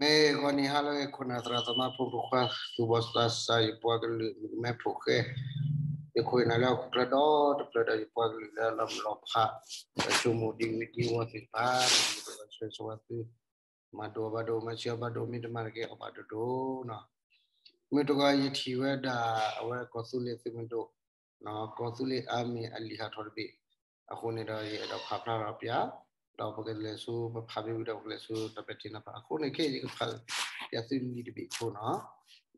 မ့ၢ်ဂီၤနံၤဟါလၢအဂ့ၤ ခိၣ်နၢ်သရၣ်သမါဖိမုၣ်ဖိခွါ သူၣ်ဘီၣ်သးစၢ် ယပှၤကလုာ်မုၣ်ကမဲဖိဃဲ, ယခိၣ်ယနၢ်လၢဟီၣ်ခိၣ်ချၢဒီတဖျၢၣ်ဒီး ယပှၤကလုာ်လၢအလီၤမုၢ်လီၤဖး ဒီးဆိကမိၣ်ဒ်ဝံၤဒ်ဝီၤသ့ၣ်တဖၣ် မ့ၢ်တဂီၤဆၢဂ့ၤဆၢဝါသု, မၤဒိၣ်အီၤဘၣ်ဒိၣ် မၤဆံးအီၤဘၣ်ဒိၣ် မ့ၢ်တမၤတကဲအီၤဘၣ်ဒိၣ်ဒိၣ်နီၤ. မုၢ်တဂီၤယထံၣ်ဝဲဒၣ် အဝဲကီၢ်သူလ့ၤသုးမုၢ်ဒိၣ် ကီၢ်သူလ့ၤ Army အလံာ်ဟးထီၣ်တဘ့ၣ်အဃိန့ၣ်ဒီး ယအဲၣ်ဒိးဖးဖျါထီၣ်ပျၢ်, ဒီးပကလဲၤဆူ ပဖးဘၣ်ဝံၤဒီး ပကလဲၤဆူတၢ်ပဲာ်ထံနီၤဖး အဃိန့ၣ်ခဲအံၤ ယကဖးပျၢ်သုလံာ်တဘ့ၣ်ဖိနီၤ.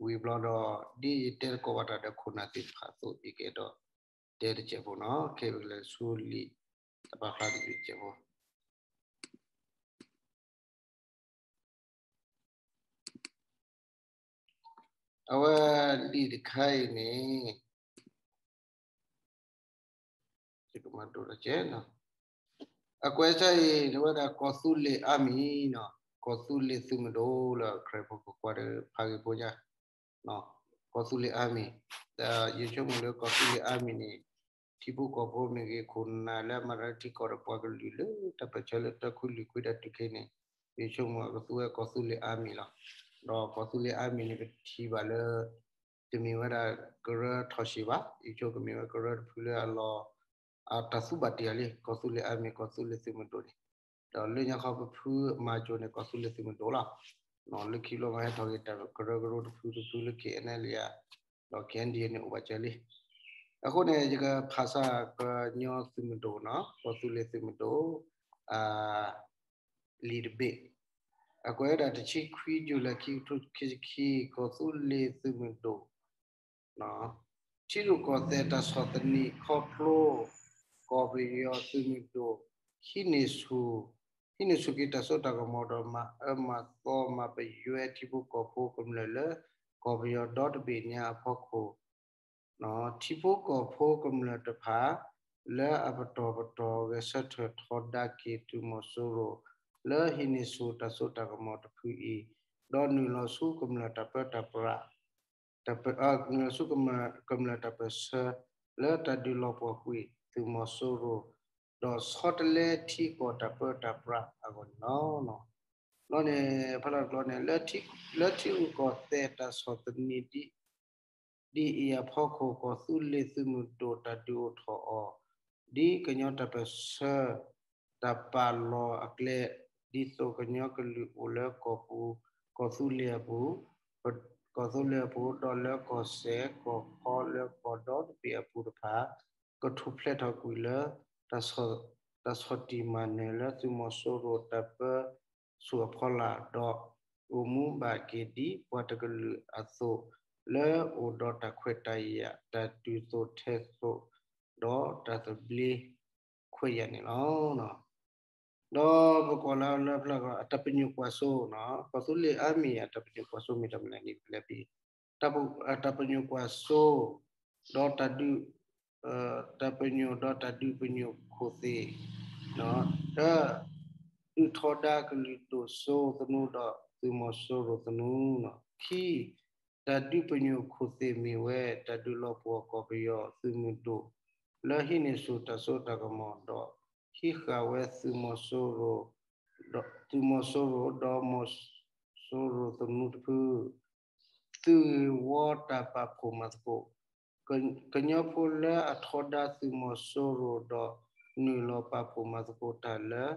ဝံၤဘျီဒီး ဒ်ယတဲသကိးဘၣ်တၢ်ဒီးခိၣ်နၢ်သ့ၣ်တဖၣ်အသိး ယကအဲၣ်ဒိးတဲတစဲးဖိနီၤ. ခဲအံၤပကလဲၤဆူလံာ် တၢ်ပာ်ဖျါတဘ့ၣ်တစဲးဖိ အဝဲလံာ်တခါအံၤန့ၣ် အကွဲးစၢ်အံၤ အဝဲဒၣ်ကီၢ်သူလ့ၤ Army နီၤ, ကီၢ်သူလ့ၤသုးမုၢ်ဒိၣ်လၢ ခရံာ်ဖိကကွၢ်ဒီးဖးဂ့ၤဖိညါ, ကီၢ်သူလ့ၤ Army, ဒီးယဆိကမိၣ်လၢကီၢ်သူလ့ၤ Army န့ၣ် ထံဖိကီၢ်ဖိမ့ၢ်ဂ့ၤ ခိၣ်နၢ်လၢအမၤတၢ်ထံကီၢ်ဒီးပှၤကလုာ်လၢတၢ်ပၢၢ်ဆၢလၢတၢ်ခိၣ်လွံၢ်ခွံတၢ်တုၤခဲအံၤန့ၣ် ယဆိကမိၣ်အကသူဝဲကီၢ်သူလ့ၤ Army လီၤ. ဒီးကီၢ်သူလ့ၤ Army န့ၣ် ပထံၣ်ဘၣ်လၢ တမ့ၢ်ဝဲဒၣ်ကရၢထီၣ်ရှံးဘၣ်, ယဆိကမိၣ်မ့ၢ်ဝဲကရၢတဖုလၢအလီၤ အတၢ်သူဘၣ်တ့ၢ်အီၤလံ ကီၢ်သူလ့ၤ Army ကီၢ်သူလ့ၤသုးမုၢ်ဒိၣ်န့ၣ်, ဒီးလၢညါခီပဖုမၤကၠိန့ၣ် ကီၢ်သူလ့ၤသုးမုၢ်ဒိၣ်လီၤ. လၢခံဘျီမၤဟဲထီၣ်က့ၤတၢ်ကရၢကရိတဖုတဖုလၢ KNLA ဒီး KNDO န့ၣ်အိၣ်ဘၣ်စၢၤလံ. အဃိန့ၣ် ယကဖးစၢ်ကညီသုးမုၢ်ဒိၣ်နီၤ, ကီၢ်သူလ့ၤသုးမုၢ်ဒိၣ် လံာ်တဘ့ၣ်, အကွဲးဝဲဒၣ်တဆံခွံ July ခံကထိခံဆံခံ ကီၢ်သူလ့ၤသုးမုၢ်ဒိၣ် ထံရူၢ်ကီၢ်သဲးတၢ်ဆီၣ်သနံးခီဖျိ ကီၢ်ပယီၤသုးမုၢ်ဒိၣ် ဟံးန့ၢ်ဆူၣ်, ဟံးန့ၢ်ဆူၣ်က့ၤတၢ်စိတၢ်ကမီၤဒီး မၤအၢမၤသီမၤပယွဲထံဖိကီၢ်ဖိကမျၢၢ်လၢ ကီၢ်ပယီၤဒီတဘ့ၣ်ညါအဖီခိၣ် ထံဖိကီၢ်ဖိကမျၢၢ်တဖၣ် လၢအပတီၢ်ပတီၢ်ဂဲၤဆၢထၢၣ်ထီဒါက့ၤသုးမီၤစိရိၤ လၢဟံးန့ၢ်ဆူၣ်တၢ်စိတၢ်ကမီၤတဖုအံၤ, ဒီးနုာ်လီၤဆူကမျၢၢ်တၢ်ပၢတၢ်ပြး တၢ်ပၢနုာ်လီၤဆူကမျၢၢ်တၢ်ပၢၢ်ဆၢ လၢတၢ်ဒုးလီၤပှီၢ်ကွံာ်သုးမီၤစိရိၤ, ဒီးဆီတလဲထံကီၢ်တၢ်ပၢတၢ်ပြးအဂီၢ်န့ၣ်လီၤ. ဘျီန့ၣ် ဖဲလၢတကျိၤန့ၣ် လၢထံရူၢ်ကီၢ်သဲးတၢ်ဆီၣ်သနံး ဒ်အံၤအဖီခိၣ် ကီၢ်သူလ့ၤသုးမုၢ်ဒိၣ်တၢ်ဒုးအိၣ်ထီၣ်အီၤ ဒ်ကညီတၢ်ပၢၢ်ဆၢ တၢ်ပာ်လီၤအကျဲ ဒ်သိးကညီကလုာ်အိၣ်လၢကီၢ်ပူၤ ကီၢ်သူလ့ၤအပူၤ ကီၢ်သူလ့ၤအပူၤ ဒီးလၢကီၢ်စဲၣ် ကီၢ်ခီ လၢကီၢ်ဒီတဘ့ၣ်အပူၤတဖၣ် ကထူၣ်ဖျဲးထီၣ်ကွံာ်လၢ တၢ်ဆီၣ်တံၢ်မၤနၢၤလၢသုးမီၤစိရိၤတၢ်ပၢဆူၣ်အဖီလာ် ဒီးအိၣ်မူဘၣ်က့ၤဒ်ပှၤတကလုာ်အသိး လၢအိၣ်ဒီးတၢ်ခွဲးတၢ်ယာ် တၢ်ဒုးသိးထဲသိး ဒီးတၢ်သဘျ့ခွဲးယာ်န့ၣ်လီၤ. ဒီးပကွၢ်လၢလၢဖျါကီး အတၢ်ပညိၣ်ကွၢ်စိနီၤ, ကီၢ်သူလ့ၤ Army အတၢ်ပညိၣ်ကွၢ်စိမ့ၢ်တၢ်မနုၤန့ၣ် ပလဲၤပံၤ တၢ်ပညိၣ်ကွၢ်စိ ဒီးတၢ်ဒုး တၢ်ပညိၣ်ဒီးတၢ်ဒုးပညိၣ်ခိၣ်သ့ၣ် တၢ် ဒုးထီဒါကလုာ်ဒိၣ်စိသနူဒီးသုးမီၤစိရိၤသနူ, ခံ တၢ်ဒုးပညိၣ်ခိၣ်သ့ၣ်မ့ၢ်ဝဲ တၢ်ဒုးလီၤပှီၢ်ကီၢ်ပယီၤသုးမုၢ်ဒိၣ် လၢဟံးန့ၢ်ဆူၣ်တၢ်စိတၢ်ကမီၤဒီး ဟံးဃာ်ဝဲသုးမီၤစိရိၤ သုးမီၤစိရိၤ ဒီးမီၤစိရိၤသနူတဖု သုးဂ့ၢ်ဝီတၢ်ပာ်ဖှိၣ်မၤသကိး ကညီဖိလၢအထီဒါသုးမီၤစိရိၤဒီး နုာ်လီၤပာ်ဖှိၣ်မၤသကိးတၢ်လၢ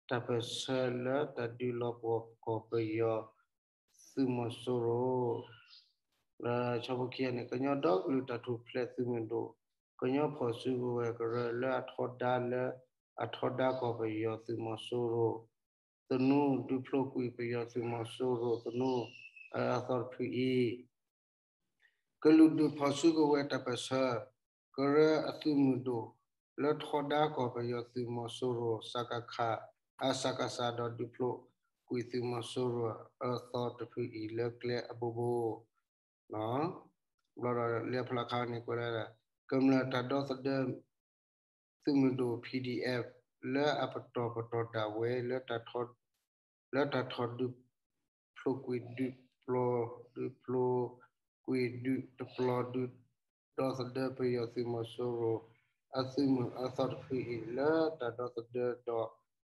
တၢ်ပၢၢ်ဆၢလၢတၢ်ဒုးလီၤပှီၢ်ကီၢ်ပယီၤသုးမီၤစိရိၤ လၢဆီဖိခံဂၤန့ၣ် ကညီဒီကလုာ်တၢ်ထူၣ်ဖျဲးသုးမုၢ်ဒိၣ် ကညီဖီၣ်စုကဝဲၤကရၢလၢအထီဒါလၢ အထီဒါကီၢ်ပယီၤသုးမီၤစိရိၤသနူ ဒုးဖျိးကွံာ်ပယီၤသုးမီၤစိရိၤသနူ အအၢအသီတဖုအံၤ ကလုာ်ဒူၣ်ဖီၣ်စုကဝဲၤတၢ်ပၢၢ်ဆၢ ကရၢအသုးမုၢ်ဒိၣ် လၢထီဒါကီၢ်ပယီၤသုးမီၤစိရိၤ စကခ အစကစ ဒီးဒုးဖျိးကွံာ်သုးမီၤစိရိၤအအၢသီတဖုအံၤလၢကျဲအဘိဘိ ဘျီဒီးလၢဖျါခါန့ၣ်ကွဲးလၢ ကမျၢၢ်တၢ်ဒီသဒၢ သုးမုၢ်ဒိၣ် PDF လၢအပတီၢ်ပတီၢ်ဒၣ်ဝဲ လၢတၢ်ထီၣ်ဒုးဖျိးကွံာ်ဒုးပျီ ဒုးဖျိးကွံာ်ဒုးတပျီ ဒုးဒီသဒၢပယီၤသုးမီၤစိရိၤ အသုးမုၢ်အၢသီတဖုအံၤ လၢတၢ်ဒီသဒၢ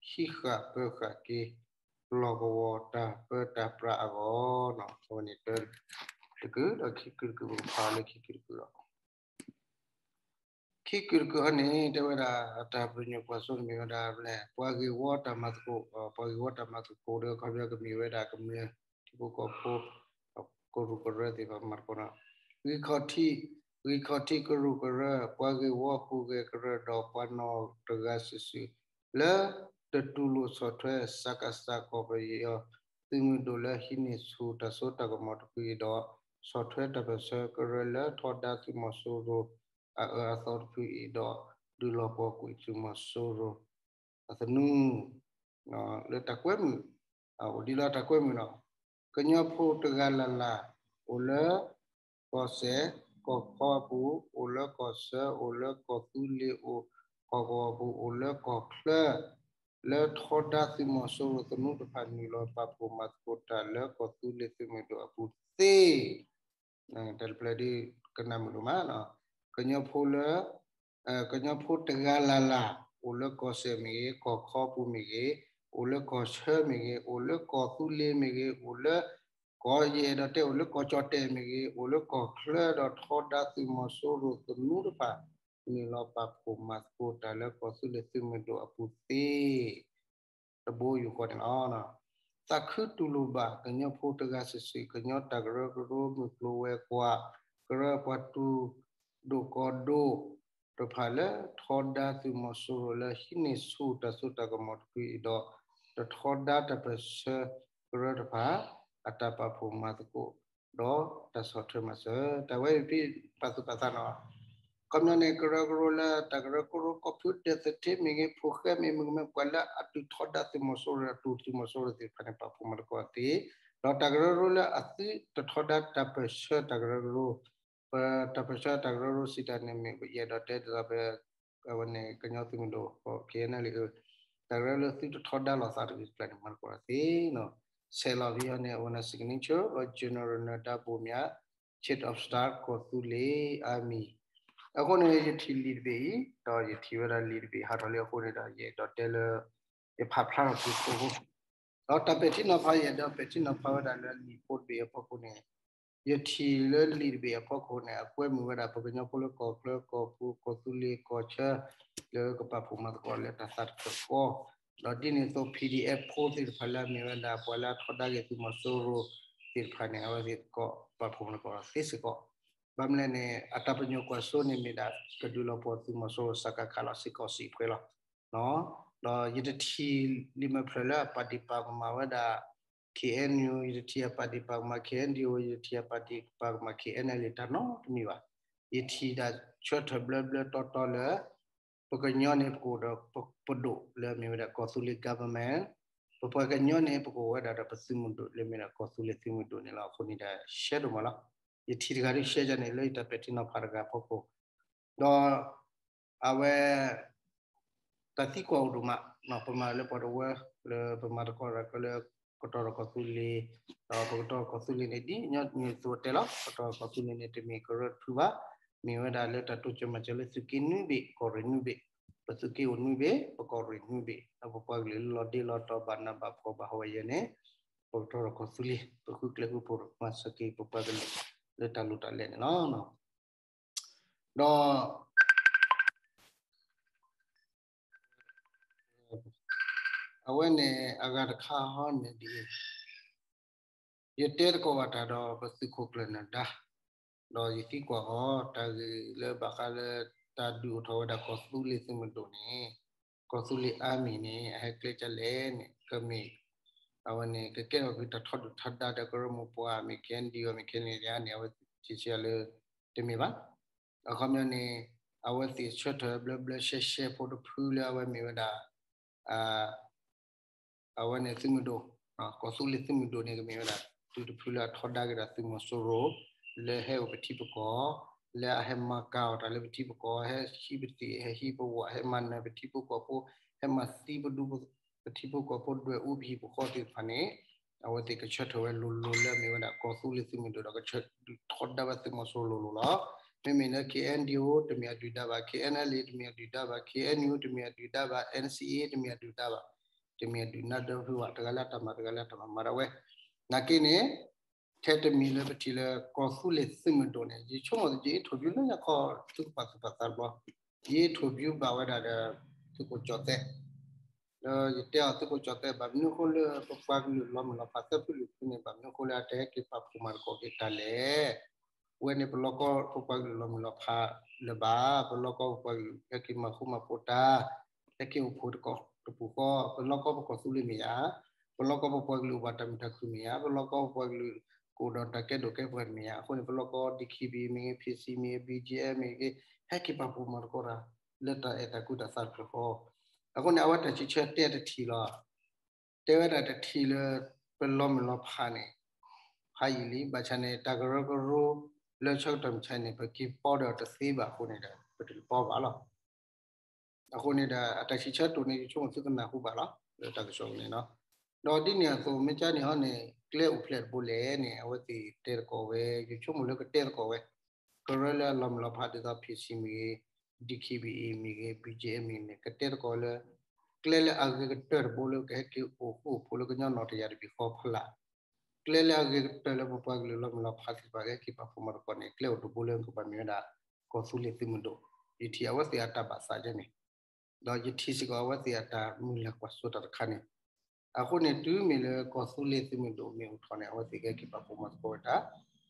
ဒီး ဟံးဃာ်ပၢဃာ်က့ၤ လီၢ်ကဝီၤတၢ်ပၢတၢ်ပြးအဂီၢ်, အဝဲန့ၣ်တၢတကုာ်ဒီးခံကုာ်တကုာ် ပကဖးလၢခံကုာ်တကုာ်လီၤ. ခံကုာ်တကုာ်အံၤန့ၣ် တဲဝဲဒၣ် အတၢ်ပညိၣ်ကွၢ်စိန့ၣ်မ့ၢ်ဝဲဒၣ် ပှၤဂ့ၢ်ဝီတၢ်မၤသကိး, ပှၤဂ့ၢ်ဝီတၢ်မၤသကိးဒီး ခီပညီကမ့ၢ်ဝဲဒၣ်ကမျၢၢ်ထံဖိကီၢ်ဖိ ကရူၢ်ကရၢသ့ၣ်တဖၣ်မၤသကိးန့ၣ်, ဂံၢ်ခီၣ်ထံး, ဂံၢ်ခီၣ်ထံးကရူၢ်ကရၢ ပှၤဂ့ၢ်ဝီဟူးဂဲၤကရၢဒီးပှၤနီၢ်တဂၤစုာ်စုာ် လၢတတူၢ်လိာ်ဆီၣ်ထွဲ စကစ ကီၢ်ပယီၤသုးမုၢ်ဒိၣ်လၢဟံးန့ၢ်ဆူၣ်တၢ်စိတၢ်ကမီၤတဖုအံၤဒီး ဆီၣ်ထွဲတၢ်ပၢၢ်ဆၢကရၢလၢထီဒါသုးမီၤစိရိၤအအၢအသီတဖုအံၤဒီး ဒုးလီၤပှီၢ်ကွံာ်သုးမီၤစိရိၤအသနူ လၢတၢ်ကွဲမုာ်, အိၣ်ဒ်လီၤတၢ်ကွဲမုာ်နီၤ, ကညီဖိတဂၤလၢ်လၢ် အိၣ်လၢကီၢ်စဲၣ်ကီၢ်ခီအပူၤ, အိၣ်လၢကီၢ်ဆၢ, အိၣ်လၢကီၢ်သူလ့ၤ, အိၣ်ကီၢ်ကဝီၤအပူၤ, အိၣ်လၢကီၢ်ချၢ လၢထီဒါသုးမီၤစိရိၤသနူတဖၣ် နုာ်လီၤပာ်ဖှိၣ်မၤသကိးတၢ်လၢကီၢ်သူလ့ၤသုးမုၢ်ဒိၣ်အပူၤသ့ တၢ်တဖျၢၣ်ဒ်ကနၣ်မုာ်ဒိၣ်မး, ကညီဖိလၢ ကညီဖိတဂၤလၢ်လၢ် အိၣ်လၢကီၢ်စဲၣ်မ့ၢ်ဂ့ၤ, ကီၢ်ခီပူၤမ့ၢ်ဂ့ၤ, အိၣ်လၢကီၢ်ဆၢမ့ၢ်ဂ့ၤ, အိၣ်လၢကီၢ်သူလ့ၤမ့ၢ်ဂ့ၤ, အိၣ်လၢကီၢ် ယအဲၣ်ဒိးတဲအိၣ်လၢကီၢ်ကၠီၣ်တဲၣ်မ့ၢ်ဂ့ၤ, အိၣ်လၢကီၢ်ချၢဒီးထီဒါသုးမီၤစိရိၤသနူတဖၣ် နုာ်လီၤပာ်ဖှိၣ်မၤသကိးတၢ်လၢကီၢ်သူလ့ၤသုးမုၢ်ဒိၣ်အပူၤသ့ တဘိယူၢ်ဃီန့ၣ်လီၤ. သးခုတူၢ်လိာ်ဘၣ် ကညီဖိတဂၤစုာ်စုာ် ကညီတၢ်ကရၢကရိမုၢ်ကျိၤဝဲၤကွာ် ကရၢပှၤတူၢ်ဒိၣ်ကီၢ်ဒိၣ်တဖၣ်လၢထီဒါသုးမီၤစိရိၤလၢဟံးန့ၢ်ဆူၣ်တၢ်စိတၢ်ကမီၤတဖုအံၤဒီး တထီဒါတၢ်ပၢၢ်ဆၢကရၢတဖၣ် အတၢ်ပာ်ဖှိၣ်မၤသကိး ဒီးတၢ်ဆီၣ်ထွဲမၤစၢၤ တၢ်ဝဲအံၤဖဲပာ်သူၣ်ပာ်သးနီၤ ခီပညီန့ၣ် ကရၢကရိလၢတၢ်ကရၢကရိကီၢ်ဖုဒၢးသထ့မ့ၢ်ဂ့ၤ ဖိၣ်ဃဲမ့ၢ်ဂ့ၤ မ့ၢ်ပှၤလၢအဒုးထီဒါသုးမီၤစိရိၤ အတူၢ်သုးမီၤစိရိၤသ့ၣ်တဖၣ်န့ၣ် ပာ်ဖှိၣ်မၤသကိးသ့ ဒီးတၢ်ကရၢကရိလၢအသုတထီဒါတၢ်ပၢၢ်ဆၢတၢ်ကရၢကရိ ပတၢ်ပၢၢ်ဆၢတၢ်ကရၢကရိစံးတၢ်န့ၣ်မ့ၢ် ယအဲၣ်ဒိးတဲဒ်သိးပ အဝဲန့ၣ် ကညီသုးမုၢ်ဒိၣ် KNLA တၢ်ကရၢလၢသုတထီဒါလိာ်သးတဂ့ၤတကျါန့ၣ် မၤသကိးတၢ်သ့နီၤ ဆဲးလီၤဖဲအံၤန့ၣ် အဝဲန့ၣ် signature လီၤ General နၢၤဒါဘိၣ်မၠး Chief of Staff ကီၢ်သူလ့ၤ Army အဃိန့ၣ် ယထံၣ်လံာ်တဘ့ၣ်အံၤ ဒီးယထံၣ်ဝဲဒၣ်လံာ်တဘ့ၣ်ဟးထီၣ်လံအဃိန့ၣ်ဒီး ယအဲၣ်ဒိးတဲလၢ ယဖးဖျါထီၣ်က့ၤဖိ ဒီးတၢ်ပဲာ်ထံနီၤဖး ယအဲၣ်ဒိးပဲာ်ထံနီၤဖးဝဲဒၣ်လၢလံာ်ဖိတဘ့ၣ်အဖီခိၣ်န့ၣ် ယထံၣ်လၢလံာ်တဘ့ၣ်အဖီခိၣ်န့ၣ် အကွဲမုာ်ဝဲဒၣ် ပကညီဖိလၢကီၢ်ချၢကီၢ်ပူၤ ကီၢ်သူလ့ၤကီၢ်ဆၢ လၢကပာ်ဖှိၣ်မၤသကိးလၢတၢ်သးတဖျၢၣ်ဃီ ဒီးဒ်န့ၣ်အသိး PDF ဖိသ့ၣ်တဖၣ်လၢအမ့ၢ်ဝဲဒၣ် ပှၤလၢအထီဒါက့ၤသုးမီၤစိရိၤသ့ၣ်တဖၣ်န့ၣ် အဝဲသ့ၣ်ကပာ်ဖှိၣ်မၤသကိးသ့စ့ၢ်ကီး ဘၣ်မနုၤလဲၣ်န့ၣ် အတၢ်ပညိၣ်ကွၢ်စိန့ၣ်မ့ၢ်ဒၣ် ကဒုးလီၤပှီၢ်သုးမီၤစိရိၤ စကခ လီၤ စ့ၢ်ကီးစံးဖှဲလီၤ ဒီးယတထံၣ်လံာ်မဲာ်ဖျၢၣ်လၢအပာ်ဒ့ၣ်ပာ်ကမၣ်ဝဲဒၣ် KNU ယတထံၣ်အပာ်ဒ့ၣ်ပာ်ကမၣ် KNDO ယတထံၣ်အပာ်ဒ့ၣ်ပာ်ကမၣ် KNLA တၢ်နီတမံၤဘၣ်. ယထံၣ်ဒၣ်ဆၢထၢၣ်ဘျၢဘျၢတီတီလၢ ပကညီန့ၣ် ပကအိၣ်ဒီးပဒိၣ်လၢအမ့ၢ်ဝဲဒၣ်ကီၢ်သူလ့ၤ government, ပပှၤကညီန့ၣ် ပကအိၣ်ဝဲဒၣ်ဒီးပသုးမုၢ်ဒိၣ်လၢမ့ၢ်ဒၣ်ကီၢ်သူလ့ၤသုးမုၢ်ဒိၣ်န့ၣ်လီၤ. အဃိန့ၣ်ဒီး ရှဲဒိၣ်မးလီၤ. ယထံၣ်တဂၤဒုးရှဲယၤန့ၣ် လၢယတၢ်ပဲာ်ထံနီၤဖးတဂၤအဖီခိၣ် ဒီး အဝဲ တၢ်သံကွၢ်အိၣ်ဒိၣ်မး, ပမၤလၢပှၤတဝၢ လၢပမၤသကိးတၢ်ကီလၢကတီၢ်ဒီးကီၢ်သူလ့ၤ, ဒီးပကတီၢ်ကီၢ်သူလ့ၤန့ၣ် ဒ်ညီနုၢ်အသိးတဲလီၤ, ကတီၢ်ကီၢ်သူလ့ၤန့ၣ် တမ့ၢ်ကရၢတဖုဘၣ်, မ့ၢ်ဝဲဒၣ်လၢတၢ်တိစၢၤမၤစၢၤလၢသုးက့နွံဘ့ၣ် ကီၢ်ရ့ၣ်နွံဘ့ၣ်, ပသုးက့အိၣ်နွံဘ့ၣ် ပကီၢ်ရ့ၣ်နွံဘ့ၣ်, ဒီးပပှၤကလုာ်လၢလီၤဒ့လီၤတီၤဘၣ်နးဘၣ်ဖှီၣ်ဘၣ်ဟီဝဲယဲန့ၣ်, ပကတီၢ်ဒီးကီၢ်သူလ့ၤ ပဃုကျဲဃုဖိးမၤစၢၤက့ၤပပှၤကလုာ်လၢတၢ်လိၣ်တၢ်လဲၢ်န့ၣ်လီၤ. ဒီး အဝဲန့ၣ်အဂၤတခါဟီန့ၣ်ဒ်အံၤ, ယတဲသကိးဘၣ်တၢ်ဒီးပသုးခိၣ်ကျၢၢ်နၢၤဒါ, ဒီးယသံကွၢ်အီၤ တၢ်ဂ့ၢ်လၢဘၣ်ဃးလၢတၢ်ဒုးအိၣ်ထီၣ်ဝဲဒၣ်ကီၢ်သူလ့ၤသုးမုၢ်ဒိၣ်န့ၣ်, ကီၢ်သူလ့ၤ army န့ၣ် အဟဲကျဲကလဲၣ်န့ၣ် ကမ့ၢ် အဝဲန့ၣ် ကကဲထီၣ်က့ၤတၢ်ထီဒုၣ်ထီဒါဒီးကရၢမိၢ်ပှၢ်မ့ၢ် KNDO မ့ၢ် KNLA န့ၣ် အဝဲသ့ၣ်ဆံးဆံးလၢ တမ့ၢ်ဘၣ်. အခီပညီန့ၣ် အဝဲသ့ၣ်ဆၢထၢၣ်ဘျၢဘျၢရှဲရှဲဖိတဖုလၢအဝဲမ့ၢ်ဝဲဒၣ် အဝဲန့ၣ်သုးမုၢ်ဒိၣ်, ကီၢ်သူလ့ၤသုးမုၢ်ဒိၣ်န့ၣ် ကမ့ၢ်ဝဲဒၣ် သုးတဖုလၢအထီဒါက့ၤဒီးသုးမီၤစိရိၤ လၢဟဲအိၣ်ပထံပကီၢ်, လၢအဟဲမၤကၤအီၤတၢ်လၢပထံပကီၢ်, ဟဲဟံးပသံၣ် ဟဲဟံးပဝၣ် ဟဲမၤနၢၤပထံဖိကီၢ်ဖိ, ဟဲမၤသံပဒူ ပထံဖိကီၢ်ဖိဒွဲၣ်အူပဟံၣ်ပဃီသ့ၣ်တဖၣ်န့ၣ်, အဝဲသ့ၣ်ကဆၢထၢၣ်ဝဲလိၤလိၤလၢအမ့ၢ်ဝဲဒၣ်ကီၢ်သူလ့ၤသုးမုၢ်ဒိၣ်ဒီး ကဆၢထၢၣ်ထီဒါဝဲသုးမီၤစိရိၤလိၤလိၤလီၤ. မ့မ့ၢ်လၢ KNDO တမ့ၢ်အဒုၣ်ဒါဘၣ်, KNLA တမ့ၢ်အဒုၣ်ဒါဘၣ်, KNU တမ့ၢ်အဒုၣ်ဒါဘၣ်, NCA တမ့ၢ်အဒုၣ်ဒါဘၣ်. တမ့ၢ်အဒုးနၢ်ဒၢဖုဘၣ်, တဂၤလၢအတၢ်မၤ တဂၤလၢအတၢ်မၤ မၤဒၣ်ဝဲ. နာ်က့န့ၣ် ထဲတမံၤလၢပထံၣ်လၢကီၢ်သူလ့ၤသုးမုၢ်ဒိၣ်န့ၣ် ယဆိကမိၣ် ယ interview လၢညါခီ သုကပာ်သူၣ်ပာ်သးတဘျီ, ယ interview ဘၣ်ဝဲဒၣ်ဒီး သုးခိၣ်ကၠီၣ်သဲး, ဒီးယတဲအီၤ သုးခိၣ်ကၠီၣ်သဲး ဘၣ်မနုၤအဃိလၢပပှၤကလုာ်လီၤမုၢ်လီၤဖးသၢဖုလွံၢ်ဖုန့ၣ် ဘၣ်မနုၤအဃိလၢအတဟဲက့ၤပာ်ဖှိၣ်မၤသကိးက့ၤတၢ်လဲၣ်. ဝဲန့ၣ် ပလီၢ်ကီၢ်ပပှၤကလုာ်လီၤမုၢ်လီၤဖးလၢၤဘၣ်, ပလီၢ်ကီၢ်ပပှၤကလုာ်ဟဲက့ၤမၤဃူမၤဖိးတၢ်, ဟဲက့ၤအိၣ်ဖှိၣ်တကီၢ်တပူၤဃီ, ပလီၢ်ကီၢ်ပကီၢ်သူလ့ၤမ့ၢ်ဧါ, ပလီၢ်ကီၢ်ပပှၤကလုာ်အိၣ်ဘၣ်တၢ်မုာ်တၢ်ခုၣ်မ့ၢ်ဧါ, ပလီၢ်ကီၢ်ပပှၤကလုာ်ကအိၣ်ဒီးတၢ်ကဲဒိၣ်ကဲပှၤမ့ၢ်ဧါ. အဃိန့ၣ် ပလီၢ်ကီၢ် DKBA မ့ၢ်ဂ့ၤ, PC မ့ၢ်ဂ့ၤ, BGF မ့ၢ်ဂ့ၤ, ဟဲက့ၤပာ်ဖှိၣ်မၤသကိးတၢ် လၢတၢ်အဲၣ်တၢ်ကွံတၢ်သးတဖျၢၣ်ဃီ. အဃိန့ၣ် အဝဲတၢ်စံးဆၢတဲတထံၣ်လီၤ. တဲဝဲဒၣ်တထံၣ်လၢ ပလီၤမုၢ်လီၤဖးန့ၣ် ဖးယံာ်လံ, ဘၣ်ဆၣ်န့ၣ် တၢ်ကရၢကရိလၢဆၢကတီၢ်မုၢ်ဆါန့ၣ် ပက့ၤပီဒီးတသ့ဘၣ်အဃိန့ၣ်ဒီး ပတလၢပီဘၣ်လီၤ. အဃိန့ၣ်ဒီး အတၢ်စံးဆၢတိၢ်န့ၣ် ယဆိကမိၣ်သုကနၢ်ဟူဘၣ်လီၤ လၢတၢ်ကစီၣ်န့ၣ်နီၤ. ဒီးဒ်န့ၣ်အသိး မ့ၢ်ကါန့ၣ်ဟီန့ၣ် ကျဲအိၣ်ဖျဲၣ်တဘိလဲၣ်န့ၣ် အဝဲသ့ၣ်တဲသကိးဝဲ, ယဆိကမိၣ်လၢကတဲသကိးဝဲ, ကရၢလၢအလီၤမုၢ်လီၤဖးဒ်သိး PC မ့ၢ်ဂ့ၤ, DKBA မ့ၢ်ဂ့ၤ, BGF မ့ၢ်ဂ့ၤန့ၣ် ကတဲသကိးလၢ ကျဲလၢအဂ့ၤကတၢၢ်တဘိလၢကဟဲက့ၤအိၣ်ဃူအိၣ်ဖိးလၢကညီနီၢ်တယၢ်တဘ့ၣ်ဃီဖီလာ်, ကျဲလၢအဂ့ၤကတၢၢ်လၢပပှၤကလုာ်လီၤမုၢ်လီၤဖးသ့ၣ်တဖၣ်ကဟဲက့ၤပာ်ဖှိၣ်မၤသကိးန့ၣ် ကျဲအိၣ်တဘိလၢကဘၣ်မ့ၢ်ဝဲဒၣ် ကီၢ်သူလ့ၤသုးမုၢ်ဒိၣ်. ယထံၣ်အဝဲသ့ၣ်အတၢ်ဘၣ်သးဒ်န့ၣ်, ဒီးယထံၣ်စ့ၢ်ကီးအဝဲသ့ၣ်အတၢ်မုၢ်လၢ်ကွၢ်စိတၢ်တခါန့ၣ်. အဃိန့ၣ် တုၤမ့ၢ်လၢကီၢ်သူလ့ၤသုးမုၢ်ဒိၣ်မ့ၢ်အိၣ်ထီၣ်န့ၣ် အဝဲသ့ၣ်ကဟဲက့ၤပာ်ဖှိၣ်မၤသကိးဝဲတၢ်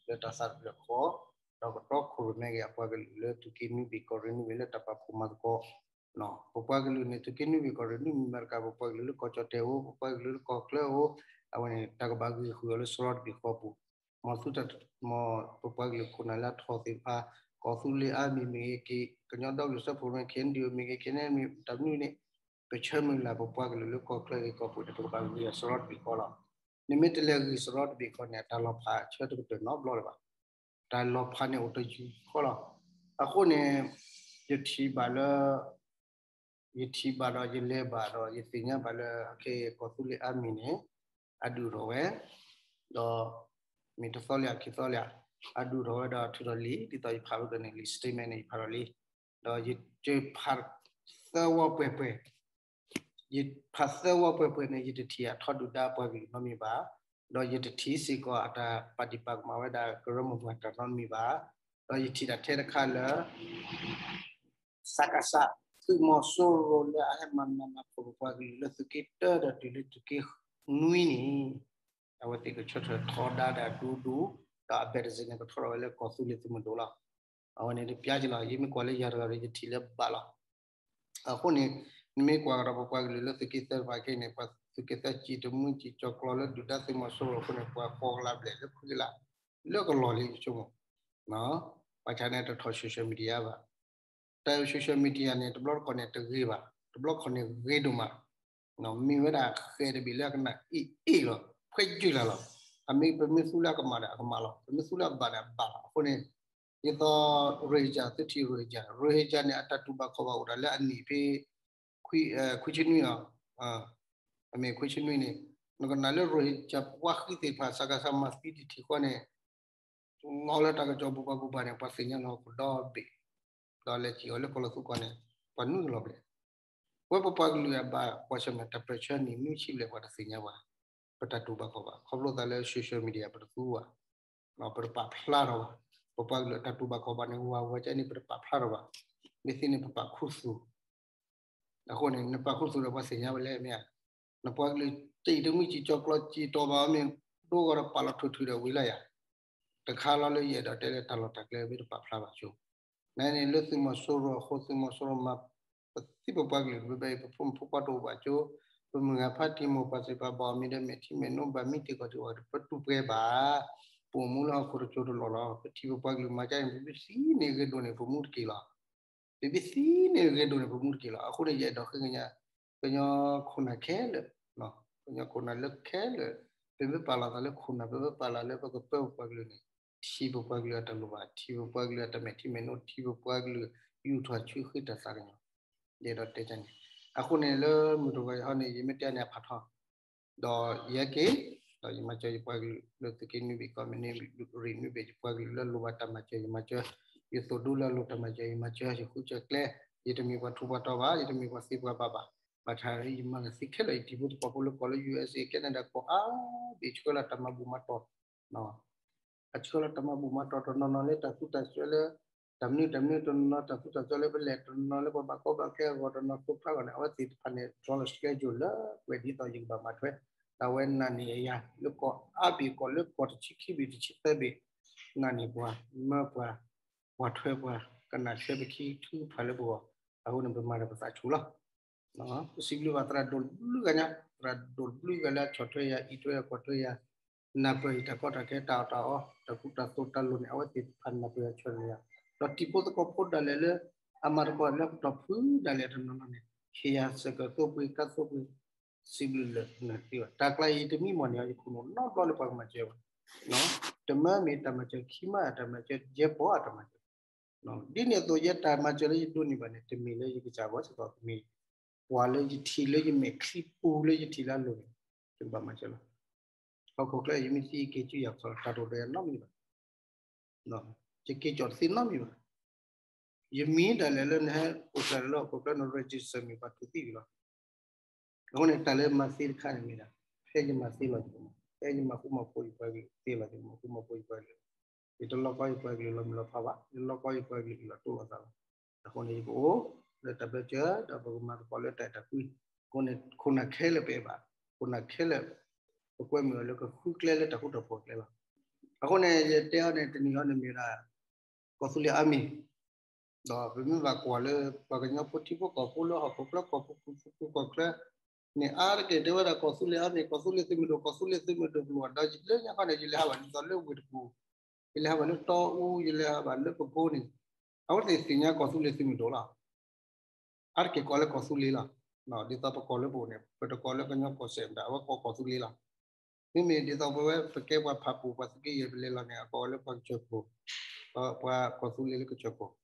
လၢတၢ်သးတဖျၢၣ်ဃီ, ဒီးကတီခိၣ်ရိၣ်မဲက့ၤအပှၤကလုာ်လၢသုးက့နွံဘ့ၣ်ကီၢ်ရ့ၣ်နွံဘ့ၣ်လၢတၢ်ပာ်ဖှိၣ်မၤသကိး ပပှၤကလုာ်န့ၣ် သုးက့နွံဘ့ၣ်ကီၢ်ရ့ၣ်နွံဘ့ၣ်မ့ၢ်တကး ပပှၤကလုာ်လၢကီၢ်ကၠီၣ်တဲၣ်အိၣ်, ပပှၤကလုာ်လၢကီၢ်ချၢအိၣ်, အဝဲန့ၣ် တၢ်ကဘၣ်ဂ့ၤဃုာ်အီၤလၢစရီတဘ့ၣ်ဃီပူၤ, မ်သုတၢ် မ်ပပှၤကလုာ်ခိၣ်နၢ်လၢအထီၣ်သ့ၣ်တဖၣ်, ကီၢ်သူလ့ၤအါမံၤမ့ၢ်ဂ့ၤ, ကညီဒီကလုာ်စၢဖှိၣ်ရိၣ်မဲ KNDO မ့ၢ်ဂ့ၤ, KNLA မ့ၢ်တၢ်မနုၤန့ၣ်, ပဆၢမုၢ်လၢ်ပပှၤကလုာ်လၢကီၢ်ချၢဂ့ၤကီၢ်ပူၤန့ၣ် ပကဘၣ်ဂ့ၤအစရီတဘ့ၣ်ဃီလီၤ. နမ့ၢ်တလဲၤဂ့ၤစရီတဘ့ၣ်ဃီန့ၣ် အတၢ်လီၤဖးဆၢတကတၢၢ်နီတဘျီလၢၤဘၣ်. တၢ်လီၤဖးန့ၣ်အိၣ်တယုၢ်ဃီလီၤ. အဃိန့ၣ် ယထံၣ်ဘၣ်လၢ ယထံၣ်ဘၣ်ဒီးယလဲၤဘၣ်ဒီးယသ့ၣ်ညါဘၣ်လၢ အခဲအံၤကီၢ်သူလ့ၤအါမံၤန့ၣ် အဒုးထီၣ်ဝဲ, ဒီး မ့ၢ်တသီလၢခံသီလၢ အဒုးထီၣ်ဝဲဒီးထုးထီၣ်လံ, ဒ်သိးယဖးဖဲန့ၣ်လံ statement န့ၣ် ယဖးထီၣ်လံ, ဒီးယဖးသၢဝီပှဲၤပှဲၤ, ယဖးသၢဝီပှဲၤပှဲၤန့ၣ် ယတထံၣ်အထီဒုၣ်ဒါပှၤကလုာ်နီတမံၤဘၣ်, ဒီးယတထံၣ်စ့ၢ်ကီးအတၢ်ပာ်ဒံးပာ်ကမၣ်ဝဲဒၣ်ကရၢမိၢ်ပှၢ်တၢ်နီတမံၤဘၣ်, ဒီးယထံၣ်တၢ်ထဲတခါလၢ စကစ သုးမီၤစိရိၤလၢအဟဲမၤနးမၤဖှီၣ်ပပှၤကလုာ်လၢသုးက့တၢဒီးတုၤလၢသုးက့နွံန့ၣ်, အဝဲသ့ၣ်ကဆၢထၢၣ်ထီဒါဒီးဒူဒူ, ဒီးအဘဲးတစ့ၢ်န့ၣ် ကထီထီၣ်ဝဲလၢကီၢ်သူလ့ၤသုးမုၢ်ဒိၣ်လီၤ. အဝဲန့ၣ်တပျါက့ၤလီၤ, ယမ့ၢ်ကွၢ်လၢယၤတဂၤဒီးယထံၣ်လၢဘၣ်လီၤ. အဃိန့ၣ် နမ့ၢ်ကွၢ်ကဒီးပပှၤကလုာ်လၢသုးက့သၢတဖၣ်ခဲအံၤန့ၣ် ပှၤသုးက့သၢစံၣ်တမုၢ်စံၣ်ကၠီၤကျီလၢဒုၣ်ဒါသုးမီၤစိရိၤအဃိန့ၣ် ပှၤဃိးကလးဘျဲၣ်လၢခွံကလး လၢကလီၢ်လံယဆိကမိၣ်, ဘၣ်ဆၣ်န့ၣ်တထီၣ် social media ဘၣ်, တၢ် social media န့ၣ် တဘျီတခီၣ်န့ၣ်တဂ့ၤဘၣ်, တဘျီတခီၣ်န့ၣ်ဂ့ၤဒိၣ်မး, မ့ၢ်ဝဲဒၣ်ဃဲးတဘ့ၣ်လၢအကနၣ်အ့ၣ်အ့ၣ်လီၤ, ခွဲးယုၢ်လၢ်လီၤ. အမ့ၢ်ပမ့ၢ်သူလၢအကမၣ်ဒီးအကမၣ်လီၤ, ပမ့ၢ်သူလၢအဘၣ်ဒီးအဘၣ်လီၤ. အဃိန့ၣ် ဒ်သိး Rohingya သုထံၣ် Rohingya, Rohingya န့ၣ် အတၢ်တူၢ်ဘၣ်ခီၣ်ဘၣ်အိၣ်ဒၣ်လၢအနံၣ်ဖဲ ခွံဆံနွံလီၤ. အမ့ၢ်ခွံဆံနွံန့ၣ် နကနၣ်လၢ Rohingya ပှၤဃံသ့ၣ်တဖၣ် စကစ မၤသံတထံၣ်ဃီန့ၣ် လီၤလၢတၢ်ကစီၣ်ဘူၣ်ဘၣ်ဘူၣ်ဘၣ်န့ၣ် ပှၤသ့ၣ်ညါလီၤဟီၣ်ခိၣ်ဒီဘ့ၣ်, ဒီးလဲၤစံၣ်အီၤလၢကီၢ်လီၤသူကီၢ်န့ၣ် ပှၤနွံကလီၤဘျဲၣ်. ဝဲပပှၤကလုာ်အဘၣ်ကွၢ်ဆၢၣ်မဲာ်တၢ်ပၢၢ်ဆၢနံၣ်နွံဆံဘျဲၣ် ပှၤတသ့ၣ်ညါဘၣ်, ပတၢ်တူၢ်ဘၣ်ခီၣ်ဘၣ် ခီဖျိသးလၢ social media ပတသူဘၣ်, ပတပာ်ဖျါထီၣ်ဘၣ်, ပပှၤကလုာ်အတၢ်တူၢ်ဘၣ်ခီၣ်ဘၣ်န့ၣ် ဝးဝးကဲန့ၣ် ပတပာ်ဖျါထီၣ်ဘၣ်, မ့ၢ်သ့န့ၣ်ပပာ်ခူသူၣ် အဃိန့ၣ် နပာ်ခူသူၣ်ဒီးပှၤသ့ၣ်ညါဝဲလဲၣ်မ့ၢ်ဧါ, နပှၤကလုာ်စံၣ်တမုၢ်စံၣ်ကၠီၤကျီစံၣ်တီၢ်ဘၣ်မ့ၢ် ဒိဂီၤဒီးပာ်လီၤထုးထုးဒီးဝံၤလီၤယၤ, တခါလီၤလၢယအဲၣ်ဒိးတဲလၢတၢ်လီၢ်တၢ်ကျဲမ့ၢ်တပာ်ဖျါဘၣ်ဆိ, နန့ၣ်လၢသုးမီၤစိရိၤအဃိ သုးမီၤစိရိၤမၤ ပသံပပှၤကလုာ်တဘျီဘျီအံၤ ပဖိမုၣ်ဖိခွါတအိၣ်ဘၣ်ကၠိ, ပမုၢ်ဂၤဖါတံၤမိၢ်ပှၢ်သ့ၣ်တဖၣ်ဘၣ်အီၤမ့ၢ်ဒီးမဲာ်ထံမဲာ်နိဘၣ်မံတ့ၢ်ကီၢ်တ့ၢ်ဝဲ ပတူၢ်ပှဲၤဘၣ်, ပအိၣ်မူလၢဟီၣ်ခိၣ်တစိၤတလီၢ်လီၤ, ပထံၣ်ပပှၤကလုာ်မၤကါန့ၣ် ပမ့ၢ်သံန့ၢ်ဂ့ၤဒိၣ်န့ၣ် ပမူတက့ၢ်လီၤ. ပမ့ၢ်သံန့ၢ်ဂ့ၤဒိၣ်န့ၣ် ပမူတက့ၢ်လီၤ. အဃိန့ၣ် ယအဲၣ်ဒိးဃ့ကညး ကညီခိၣ်နၢ်ခဲလၢာ်, ကညီခိၣ်နၢ်လၢခဲလၢာ်, ပမ့ၢ်ပာ်လီၤသးလၢခိၣ်နၢ် ပမ့ၢ်ပာ်လီၤလၢပကပၢပပှၤကလုာ်န့ၣ် ထံၣ်ပပှၤကလုာ်အတၢ်လိၣ်ဘၣ်, ထံၣ်ပပှၤကလုာ်အတၢ်မဲာ်ထံမဲာ်နိ, ထံၣ်ပပှၤကလုာ်ယူၢ်ထီၣ်ဆူဃ့တၢ်သးကညီၤ, ယအဲၣ်ဒိးတဲန့ၣ်. အဃိန့ၣ် လၢမုၢ်တဂီၤအံၤဟီန့ၣ် ယမ့ၢ်တဲန့ၣ်အဖးထီ ဒီးယဟဲက့ၤ, ဒီးယမၤစၢၤယပှၤကလုာ်လၢသုးက့နွံဘ့ၣ်ကီၢ်မ့ၢ်န့ၣ် ရ့ၣ်နွံဘ့ၣ် ယပှၤကလုာ်လၢလိၣ်ဘၣ်တၢ်မၤစၢၤ ယမၤစၢၤ, ယသိၣ်ဒူလၢအလိၣ်တၢ်မၤစၢၤ ယမၤစၢၤ, ယဃုစၢၤကျဲ, ယတမ့ၢ်ပှၤထူးပှၤတီၤဘၣ်, ယတမ့ၢ်ပှၤသ့ပှၤဘၣ်ဘၣ်. ဘၣ်ဆၣ်ယမၤလၢသ့ခဲလၢာ် ယတံၤဖိသကိးဖိလၢကီၢ်လၢ ယူႇအၢၣ်စ့ၣ် ကဲနဒၤ ကီၢ်အါဘ့ၣ် ဆှၢလီၤတၢ်မၤဘူၣ်မၤတီၢ်, အဆှၢလီၤတၢ်မၤဘူၣ်မၤတီၢ်တနီၤနီၤလၢတၢ်သူတၢ်စွဲလၢ တၢ်မနုၤတၢ်မနုၤတနီၤနီၤ တၢ်သူတၢ်စွဲလၢပလဲၣ်တနီၤနီၤ လၢပှၤဘၣ်ကီဘၣ်ခဲအဂီၢ်တနီၤ သိးဖျါဂီၢ်န့ၣ် အဝဲသ့ၣ်တဖၣ်န့ၣ် draw လီၤ schedule လၢကွဲးဒ်သိးယကဘၣ်မၤထွဲ တၢ်ဝဲနာ်န့ၢ်အယၤ လၢကီၢ်အါဘ့ၣ် ကီၢ်လၢကီၢ်တဆံခံဘ့ၣ်တဆံသၢဘ့ၣ် နာ်န့ၢ်ပှၤ မၢပှၤ ကွၢ်ထွဲပှၤ ကနၣ်ထွဲပခံထုကဖၣ်လၢပဂီၢ် အဃိန့ၣ် ပမၤဒီးပသးဆူၣ်လီၤ. ပစံးဘျုးဘၣ်သရၣ်ဒိၣ်တဘျုးဂၤညါ သရၣ်ဒိၣ်တဘျုးဂၤလၢအဆီၣ်ထွဲယၤ အံးထွဲယၤ ကွၢ်ထွဲယၤ နၢ်ပၢၢ်ယတၢ်ကီတၢ်ခဲ တၢ်အီၣ်တၢ်အီ တၢ်ကူတၢ်သိးတၢ်လိၣ်န့ၣ် အဝဲသ့ၣ်တဖၣ်နၢ်ပၢၢ်ယၤ ဆၢန့ၢ်ယၤ ဒီးတံၤဖိသကိးဖိဒၣ်လဲာ်လၢ အမၤသကိးလၢပတီၢ်ဖုဒၣ်လဲာ်တနီၤနီၤန့ၣ် ဟ့ၣ်ယၤစၢၤကၢၢ်သိပှ့ၤကါသိပှ့ၤ စံးဘျုးလၢနၢ်သ့ဘၣ် တၢ်ကျါအံၤတမံၤမီၢ်န့ၣ် ယခိၣ်နူာ်နီတဘျီလၢပှၤကမၤစၢၤဘၣ် တမၢမ့ၢ်တၢ်မၤစၢၤ ခံမၢအတၢ်မၤစၢၤ ယဲၢ်ပီၢ်အတၢ်မၤစၢၤ ဒ်န့ၣ်အသိး ယဲတၢ်မၤစၢၤလၢယဒိးန့ၢ်ဘၣ်န့ၣ် တမ့ၢ်လၢယကစၢ်ဂီၢ်စ့ၢ်ကီး တမ့ၢ် ပှၤလၢယထံၣ်လၢယမဲာ်ချံပူၤလၢယထံၣ်လၢအလိၤန့ၣ် ယကဘၣ်မၤစၢၤလီၤ. ဟီၣ်ခိၣ်ချၢ ယမ့ၢ်သံယက့ၤစုယၤခီ တၢ်တအိၣ်ဒီးယၤနီတမံၤဘၣ် ယက့ၤကၠီၣ်တသ့နီတမံၤဘၣ်. ယမံၤဒၣ်လဲာ်လၢနဟဲအိၣ်ဖျဲၣ်လၢဟီၣ်ခိၣ်ချၢ န register မ့ၢ်ပှၤတူၢ်သံဝံၤလီၤ. အဃိန့ၣ် တၢ်လၢမၤသ့တခါန့ၣ်မ့ၢ်ဒၣ် ဖဲယမၤသ့လီၤယကမၤ ဖဲယမၤဃူမၤဖိးယပှၤကလုာ်သ့လီၤယကမၤဃူမၤဖိးယပှၤကလုာ် ယတလီၢ်ကီယပှၤကလုာ်လီၤမုၢ်လီၤဖးဘၣ် ယလီၢ်ကီယပှၤကလုာ်အလီၢ်တိၢ်လီၤသးလီၤ. အဃိန့ၣ် ယကအိၣ်လၢတၢ်ဘျၢစၢၤ ဒီးပကမၤသကိးလၢတၢ်အဲၣ်တၢ်ကွံ အဃိန့ၣ် ခိၣ်နၢ်ခဲလၢာ်ပအဲၣ်ဘၣ် ခိၣ်နၢ်ခဲလၢာ် ပကွဲမုာ်အီၤလၢကဃုကျဲလၢတၢ်ဃူတၢ်ဖိးကျဲလီၤ. အဃိန့ၣ် ယတဲအီၤန့ၣ် တနံၤအံၤန့ၣ်မ့ၢ်ဝဲဒၣ် ကီၢ်သူလ့ၤအါမံၤ ဒီးပမ့ၢ်ဘၣ်ကွၢ်လၢ ပှၤကညီဖိထံဖိကီၢ်ဖိလၢဟီၣ်ခိၣ်ချၢကီၢ်ပူၤ ကီၢ်ချၢန့ၣ် အါတက့ၢ်တဲဝဲဒၣ်ကီၢ်သူလ့ၤအါမံၤ ကီၢ်သူလ့ၤသုးမုၢ်ဒိၣ် ကီၢ်သူလ့ၤသုးမုၢ်ဒိၣ် ကီၢ်သူလ့ၤသုးမုၢ်ဒိၣ် ပလိၣ်အဒီးလၢညါခီန့ၣ် ယလဲၤဟးဘၣ်ဒ်သိးလၢဝ့ၢ်တကူၣ် ယလဲၤဟးဘၣ်လၢတီအူ ယလဲၤဟးဘၣ်လၢပကိန့ၣ် အဝဲသ့ၣ်သ့ၣ်ညါကီၢ်သူလ့ၤသုးမုၢ်ဒိၣ်လီၤ. အါတက့ၢ်ကိးလၢကီၢ်သူလ့ၤလီၤ. ဒ်သိးပကိးလၢပအိၣ်န့ၣ် ပတကိးလၢကညီကီၢ်စဲၣ်မတၤ အဝဲကိးကီၢ်သူလ့ၤလီၤ. မ့မ့ၢ်ဒ်သိးပဝဲပကဲပှၤဖးပူၤ ပှၤသုးက့ယဲၢ်ပလဲၤလီၤန့ၣ် အကိးဝဲလၢပှၤကစၢၢ်ခိၣ် ပှၤကီၢ်သူလ့ၤလၢကစၢၢ်ခိၣ်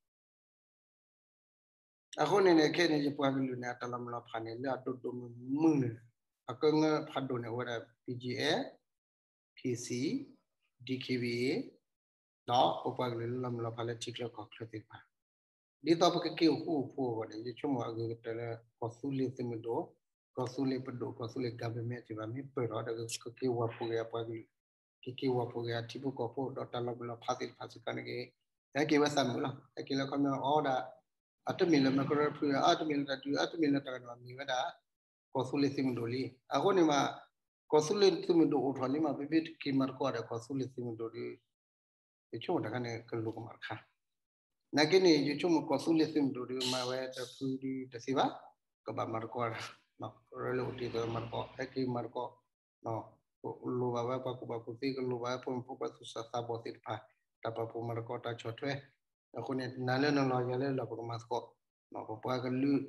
အဃိန့ၣ်န့ၣ် ခဲအံၤန့ၣ် ယပှၤကလုာ်န့ၣ် အတၢ်လီၤမုၢ်လီၤဖးန့ၣ် လၢအဒိၣ်ဒိၣ်မုၢ်မုၢ်န့ၣ် အကငၢဖးဒိၣ်န့ၣ် အိၣ်ဝဲဒၣ် BGF, PC, DKBA ဒီးပပှၤကလုာ်လၢလီၤမုၢ်လီၤဖးလၢထံချၢကီၢ်ချၢသ့ၣ်တဖၣ် ဒ်သိးပကက့ၤအိၣ်ဃူအိၣ်ဖိးအဂီၢ်န့ၣ် ယဆိကမိၣ်အဂ့ၤကတၢၢ်လၢ ကီၢ်သူလ့ၤသုးမုၢ်ဒိၣ်, ကီၢ်သူလ့ၤပဒိၣ်, ကီၢ်သူလ့ၤ government သ့ၣ်တဖၣ် မ့ၢ်ပၢၢ်ထီၣ်ဒီး ကက့ၤဝၤဖိးက့ၤအပှၤကလုာ်, ကက့ၤဝၤဖိးက့ၤအထံဖိကီၢ်ဖိ ဒီးတၢ်လီၤမုၢ်လီၤဖးသ့ၣ်တဖၣ်စ့ၢ်ကီးန့ၣ်က့ၤ ဟဲက့ၤဝဲသးမုာ်လီၤ. ဟဲက့ၤလၢခီပညီအီၤဒၣ် အတမ့ၢ်လၢမၤကရၢဖု, အတမ့ၢ်လၢတၢ်ဒုး, အတမ့ၢ်လၢတၢ်ကနီၤ မ့ၢ်ဝဲဒၣ် ကီၢ်သူလ့ၤသုးမုၢ်ဒိၣ်လံ. အဃိန့ၣ်မး ကီၢ်သူလ့ၤသုးမုၢ်ဒိၣ်အိၣ်ထီၣ်လံမး ပမ့ၢ်တက့ၤမၤသကိးဒီးကီၢ်သူလ့ၤသုးမုၢ်ဒိၣ်ဒီး ယဆိကမိၣ်တၢ်ခါန့ၣ် ကလိၣ်ကမၣ်တခါ နာ်က့န့ၣ် ယဆိကမိၣ်ကီၢ်သူလ့ၤသုးမုၢ်ဒိၣ်ဒီး မၤဝဲတဖုဒီးတသ့ဘၣ်, ကဘၣ်မၤသကိးတၢ်, ကရၢလၢအိၣ်တ့ၢ်သီမၤသကိး ဟဲက့ၤမၤသကိး, ကလိၣ်ဘၣ်ဝဲပှၤကူၣ်ဘၣ်ကူၣ်သ့ ကလိၣ်ဘၣ်ဝဲဖိမုၣ်ဖိခွါသူၣ်စၢ်သးဘီၣ်သ့ၣ်တဖၣ် တၢ်ပာ်ဖှိၣ်မၤသကိးတၢ်ဆီၣ်ထွဲ, အဃိန့ၣ် နၤလၢနလီၢ်ယၤလၢလီၢ်ပကမၤသကိး, ပပှၤကလုာ်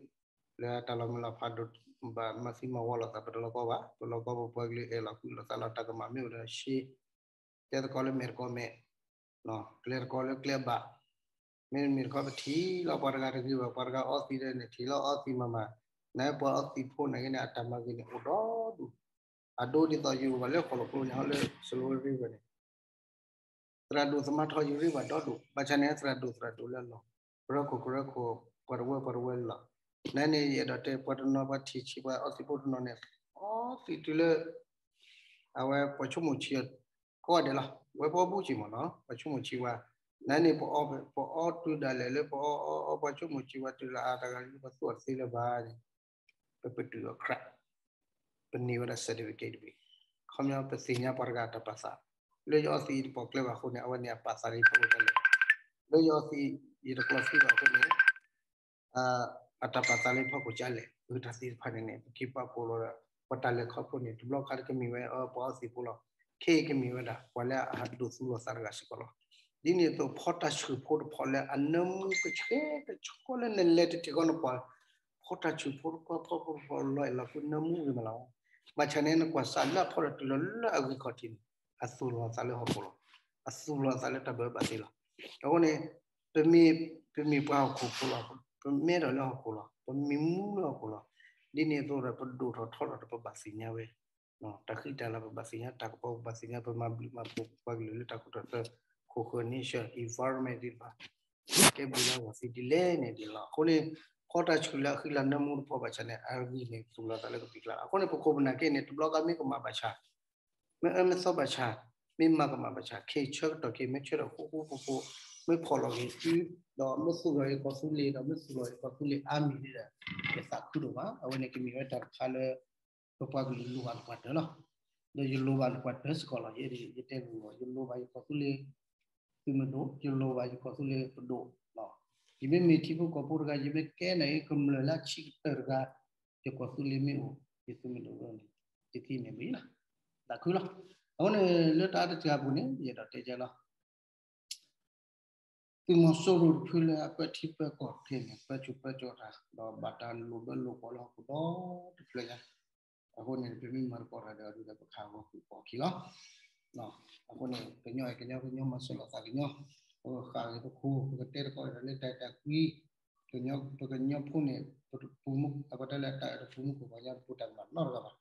လၢတၢ်လီၤမုၢ်လီၤဖးဒိၣ် ဘၣ်မၤသံမၤဝီလိာ်သး ပတလီၤကီဘၣ်, ပလီၤကီပပှၤကလုာ် အဲၣ်လီၤကွံလိာ်သးလီၤ တၢ်ကမၣ်မ့ၢ်အိၣ်ဒီးရှဲ, တဲသကိးလၢမဲာ်သကိးမဲာ်, ကျဲသကိးလၢကျဲဘၣ်, မ့မ့ၢ်တခီပထံၣ်လီၤပှၤတဂၤတဂ့ၤဘၣ် ပှၤတဂၤအီသံးဒီးန့ၣ် ထံၣ်လီၤအီသံးမးမး, နပှၤအီသံးဖိန့ၣ်ဂ့ၤန့ၣ် အတၢ်မၤဂ့ၤန့ၣ်အိၣ်ဒီဒူၣ်, အဒိဒ်သိးယအိၣ်ဘၣ်လၢဃီၣ်လိာ်ကျိန့ၣ် ဟီလၢ Slow River န့ၣ် သရၣ်ဒိၣ်သမါထီ ယရ့ဘၣ်ဒီဒိၣ်, ဘၣ်ဆၣ်န့ၣ် သရၣ်ဒိၣ်သရၣ်ဒိၣ်လၢအလီၢ်, ကရၢခိၣ်ကရၢခိၣ်, ပှၤတဝၢပှၤတဝၢလီၤ. နန့ၣ် ယအဲၣ်ဒိးတဲ ပှၤတနီၤ ပှၤထံၣ်ဆံး ပှၤအီသံးဖိတနီၤန့ၣ် အီသံးတုၤလၢ အဝဲပှၤဆိကမိၣ်ဆံးအီၤ ကိးဂၤဒဲးလီၤ. ဝဲပအီဘူၣ်ဆံးမ့ၢ်နီၤ ပှၤဆိကမိၣ်ဆံးဝဲ, နန့ၣ် ပအီတုၤဒၣ်လဲာ်လၢ ပအီအီအီ ပှၤဆိကမိၣ်ဆံးဝဲတုၤလၢအတဂၤ ပှၤသူၣ်အီတသ့လၢၤဘၣ်န့ၣ် ပပတုာ်အီၤ crap ပန့ၢ်ဝဲဒၣ် certificate တဘ့ၣ်, ခီပညီပသ့ၣ်ညါပှၤတဂၤအတၢ်ပာ်သး, လၢယအီသံးတပိာ်ကျဲဘၣ်အဃိန့ၣ် အဝဲန့ၣ်အပာ်သးလၢယဖီခိၣ်ဒၣ်လဲာ်, လၢယအီသံး ယတကျီသံးဘၣ်အဃိန့ၣ် အတၢ်ပာ်သးလၢယဖီခိၣ်ဒၣ်လဲာ်, အတၢ်သ့ၣ်တဖၣ်န့ၣ်န့ၣ် ပက့ၤပာ်ဖှိၣ်လီၤဒီး ပတၢ်လဲၤခီဖျိန့ၣ် တဘျီခါတကမ့ၢ်ဝဲ ပှၤအီသံးဖိလီၤ, ခဲအံၤကမ့ၢ်ဝဲဒၣ် ပှၤလၢအဒိးသူလီၤသးတဂၤစ့ၢ်ကီးလီၤ. ဒ်န့ၣ်အသိး ဖီတၢ်ဆှုၣ်ဖိတဖီလၢအနၢမူကဆှဲကဆှီလၢနလဲၤတထံၣ်ဃီနကွၢ် ဖီတၢ်ဆှုၣ်ဖိတဖီ ဖီဖိတဖီလီၤအဲၣ်လီၤကွံနၢမူဂ့ၤမးလီၤ. ဘၣ်ဆၣ်န့ၣ် နကွၢ်စးလၢအဖီဒီးတုၤလီၤလၢအဂ့ၢ်ခီၣ်ထံးန့ၣ် အသူၣ်လီၤသးလၢဟီၣ်ခိၣ်လီၤ. အသူၣ်လီၤသးလၢတၢ်ဘၢဘၣ်သ့လီၤ. အဃိန့ၣ် ပမ့ၢ် ပမ့ၢ်ပှၤဟီၣ်ခိၣ်ဖိလီၤ. ပမ့ၢ်အဲၣ်ဒိးလၢဟီၣ်ခိၣ်လီၤ. ပမ့ၢ်မူလၢဟီၣ်ခိၣ်လီၤ. ဒ်န့ၣ်အသိးဒီး ပဒိၣ်ထီၣ်ထီထီၣ်ဒီး ပဘၣ်သ့ၣ်ညါဝဲ တၢ်ဃံတၢ်လၤ ပဘၣ်သ့ၣ်ညါ, တၢ်ကပီၤ ပဘၣ်သ့ၣ်ညါ, ပမၤဘျုးမၤဖှိၣ်ပပှၤကလုာ်လၢတၢ်ခိတၢ်သွဲ ခိၣ်ဃၢၤ nature environment သ့ၣ်တဖၣ် ကဲဘျုးလၢအဂီၢ်သ့ဒ်လဲၣ်န့ၣ်ဒ်န့ၣ်လီၤ. အဃိန့ၣ် ဖီတၢ်ဆှုၣ်လၢအဃံလၤနၢမူတဖီဘၣ်ဆၣ်န့ၣ် အဂံၢ်န့ၣ်သူၣ်လီၤသးလၢကပံာ်ကျါလီၤ. အဃိန့ၣ် ပခိၣ်ပနၢ်က့န့ၣ် တဘျီဃီမ့ၢ်ကမၣ်ဘၣ်ဆၣ် မ့ၢ်အၢမ့ၢ်သီဘၣ်ဆၣ်, မ့ၢ်မၤကမၣ်ဘၣ်ဆၣ် ခဲအံၤဆၢကတီၢ်ခဲအံၤ မ့ၢ်ဆၢထၢၣ်ဃူဃူဖိးဖိး, မ့ၢ်ဖီၣ်လီၤဂ့ၤသု, ဒီးမ့ၢ်သူၣ်လီၤဂ့ၤကီၢ်သူလ့ၤ ဒီးမ့ၢ်သူၣ်လီၤဂ့ၤကီၢ်သူလ့ၤအါမံၤဒီး ယသးခုဒိၣ်မး. အဝဲန့ၣ်ကမ့ၢ်ဝဲတၢ်တခါလၢ ပပှၤကလုာ်လိၣ်ဘၣ်နပှၤတၢၢ်လီၤ. ဒီးယလိၣ်ဘၣ်နပှၤတၢၢ်စ့ၢ်ကီးလီၤ. ယဲဒၣ် ယတဲလိၤလီၤ, ယလိၣ်ဘၣ်ယကီၢ်သူလ့ၤသုးမုၢ်ဒိၣ်, ယလိၣ်ဘၣ်ယကီၢ်သူလ့ၤပဒိၣ်လီၤ. ယမ့မ့ၢ်ထံဖိကီၢ်ဖိတဂၤ ယမ့ၢ်ကဲနၤအံၤကမျၢၢ်လၢအဆံးကတၢၢ်တဂၤ, ယကီၢ်သူလ့ၤမ့ၢ်အိၣ် ယသုးမုၢ်ဒိၣ်ဝဲန့ၣ် ယသံန့ၣ်ဘၣ်လီၤ. သးခုလီၤ. အဃိန့ၣ် လၢတၢ်အါတစှၤအပူၤန့ၣ် ယအဲၣ်ဒိးတဲကဲလီၤ. သုးမီၤစိရိၤတဖုလၢအပၢထံပၢကီၢ်တဖုန့ၣ် ပၢဆူၣ်ပၢစိးတၢ် ဒီးဘၣ်တၢ်လိၣ်ဘၢလိၣ်ကီၢ်လၢဟီၣ်ခိၣ်ဒီတဖျၢၣ်ညါ, အဃိန့ၣ် ပမ့ၢ်မၤသကိးတၢ်ဒီး ဒုးဒီးပခးဂီၤကွံာ်ပီၣ်ခံလီၤ. အဃိန့ၣ် ကညီအဲၣ်ကညီ ကညီမၤစၢၤလိာ်သးကညီ, ပကဃၣ်ဂ့ၤပခိၣ် ပကတဲသကိးဒီးလၢတၢ်အဲၣ်တၢ်ကွံ, ပကညီဖိန့ၣ် ပတပူၤမုၢ် အကတၢၢ်လၢတၢ်အဲၣ်တပူၤမုၢ်ခိၣ်ပှၤကညီတပူၤတၢ်ကမၣ်နီတဂၤဘၣ်.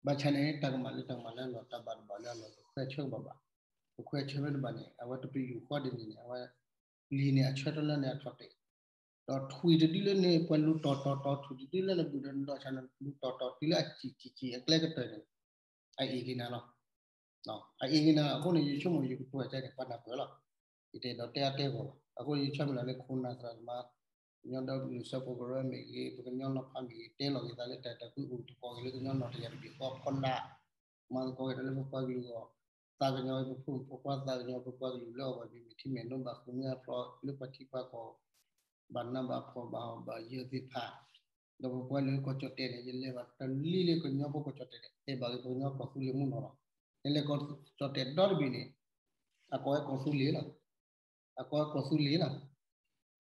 ဘၣ်ဆၣ်န့ၣ် တၢ်ကမၣ်လၢတၢ်ကမၣ်လၢအလီၢ် တၢ်ဘၣ်တဘၣ်လၢအလီၢ် ပခွဲးဆၢကဘၣ်ဘၣ်. ပခွဲးဆၢမ့ၢ်တဘၣ်န့ၣ် အဝဲတပယူာ်ဃီဒ်န့ၣ်န့ၣ် အဝဲ လံာ်န့ၣ်အဆၢတလၢန့ၣ်အထီၣ်တဲာ်, ဒီးထွံၣ်တဒုလၢန့ၣ် ပှၤလူၤတီၤတီၤတီၤ ထွံၣ်တဒုလၢနဘုၣ်ဒီးနဒီးဆၣ်န့ၣ် လူၤတီၤတီၤတုၤလၢအစံၣ်စံၣ်စံၣ်အကျဲကတၢၢ်န့ၣ် အအ့ၣ်က့ၤနၤလီၤ. အအ့ၣ်က့ၤနၤ အဃိန့ၣ် ယဆိကမိၣ်ယကတိၤအကဲန့ၣ် ပှၤနၢ်ပၢၢ်လီၤ. ယတအဲၣ်ဒိးတဲအါတဲဂီၢ်ဘၣ်. အဃိယဆၢမုၢ်လၢ်လၢခိၣ်နၢ်သရၣ်သမါ ကညီဒီကလုာ်စၢဖှိၣ်ကရၢမ့ၢ်ဂ့ၤ ပကညီလီၤဖးမ့ၢ်ဂ့ၤ တဲလီၤက့ၤသးလၢတၢ်အဲၣ်တၢ်ကွံအိၣ်တကီၢ်ဂ့ၤလၢကညီနီၢ်တယၢ်တဘ့ၣ်ဃီဖီလာ် မၤသကိးက့ၤတၢ်လၢပပှၤကလုာ်အဂီၢ်, သးကညီၤပဖိမုၣ်ဖိခွါ သးကညီၤပပှၤကလုာ်လၢအဂီၢ် မ့မ့ၢ်ထံမဲာ်နိဘၣ်ဃုာ်မ့ၢ်အဖျိလၢပှၤထံပှၤကီၢ် ဘၣ်နးဘၣ်ဖှီၣ်ဘၣ်ဟီၣ်ဘၣ်ယၢၤသ့ၣ်တဖၣ်, ဒီးပပှၤကလုာ်ကီၢ်ကၠီၣ်တဲာ်န့ၣ် ယလဲၤဘၣ်တလံၤလၢကညီဖိကီၢ်ကၠီၣ်တဲာ်န့ၣ် အဲၣ်ဘၣ်က့ၤပှၤကညီကီၢ်သူလ့ၤမုၢ်နီၢ်လီၤ. ယလဲၤကီၢ်ကၠီၣ်တဲာ်ဒီတဘ့ၣ်န့ၣ် အကိးဝဲကီၢ်သူလ့ၤလီၤ. အကိးဝဲကီၢ်သူလ့ၤလီၤ.